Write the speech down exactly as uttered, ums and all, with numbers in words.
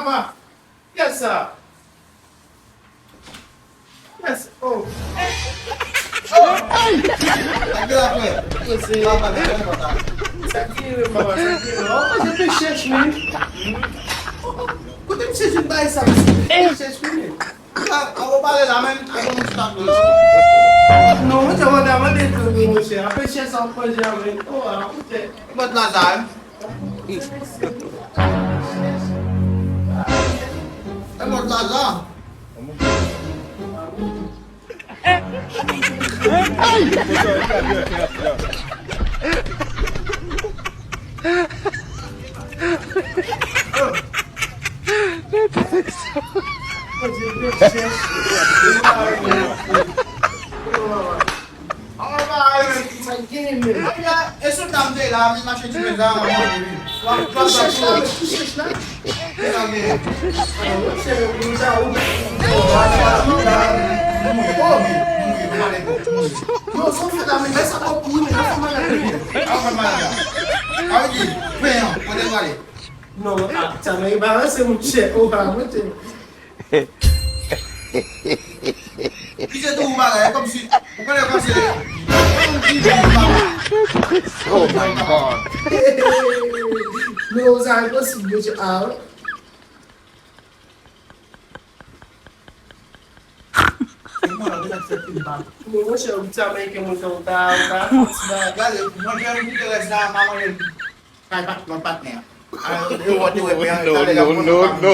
Ah, kiyès sa? Kiyès? Oh. Oh! Hey! Sa k gen la, frè? Mwen se... Papa, papa, papa. Sa k gen, papa? Sa k gen? Oh, mwen se P C H, men. Kote misye jwenn bagay sa? P C H, men. Sa, an ou pale la, men, a bon, nou stop la. Non, mwen te mande, mande tou, wi, monchè. Apre chè sa, w manje avè l. Oh, ah, monchè. Mwen t la sa, wi. E mwen t la sa. E sou dam te la, men mache ti pèl la, mwen, wi. Tou chèch la, men tou chèch la. Yo, sa w fè la, men sa pwòp pou wi, men sa fè malad wi. Sa vle di, pen an, kote l prale? Non, ah, sa nan embarase, monchè. Oh, ah, monchè. Misye tou ou bagay, e kòmsi ou konnen kòmsi. Oh my God. Non, sa enposib, mesye. Ah, e mwen la, deja fè pil bak. Bon, monchè, ou ti ameriken, monchè, ou ta, ou ta, ou ta. Gade, mwen, jan m kite rès la, m a manje. Kay pat-, mwen patnè a. Ah, yo, yo, yo, yo, yo, yo, yo.